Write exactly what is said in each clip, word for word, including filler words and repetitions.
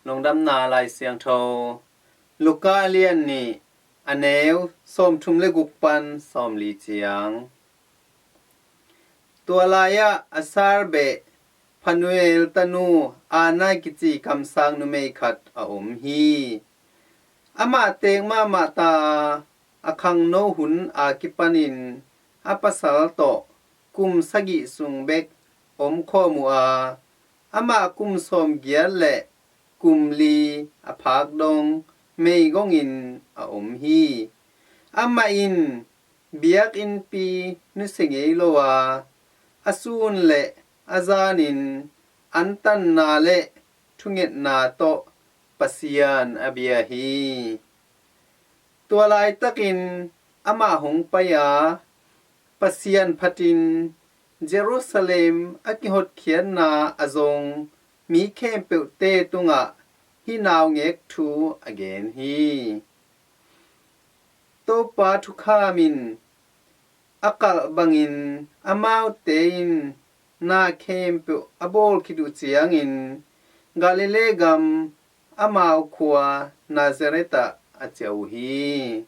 Lungdamna Lai Siangtho, Luka lian nih, a neu sawmthum le guk pan sawmli ciang. Tua lai-ah Asher beh Phanuel tanu Anna kici kamsang numei khat a om hi. Amah teek mahmah ta a, a khangno hun a kipanin a pasal tawh kum sagih sung bek om khawm uh a, amah kum sawmgiat le kum li a phak dong meigongin a om hi. Amah in biakinnpi nusia ngei lo a, a sun le a zanin antanna le thungetna tawh Pasian a bia hi. Tua laitakin amah hong pai a, Pasian phatin Jerusalem a kihotkhiatna a zong mi khempeuhte tungah hih naungek thu a gen hi. Topa thukham in a kalh bangin amaute in na khempeuh a bawl khit uh ciangin Galilee gam amau khua Nazareth ah a ciah uh hi.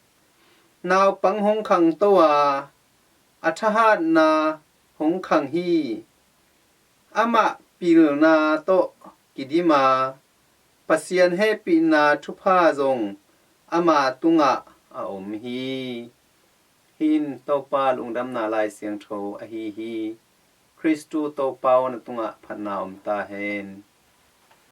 Naupang hong khangto a, a thahatna hong khang hi. Amah pilna tawh kidim a, Pasian hehpihna thupha zong ama tungah a om hi. Hih in Topa Lungdamna Lai Siangtho ahi hi. Khristu Topa aw, na tungah phatna om ta hen.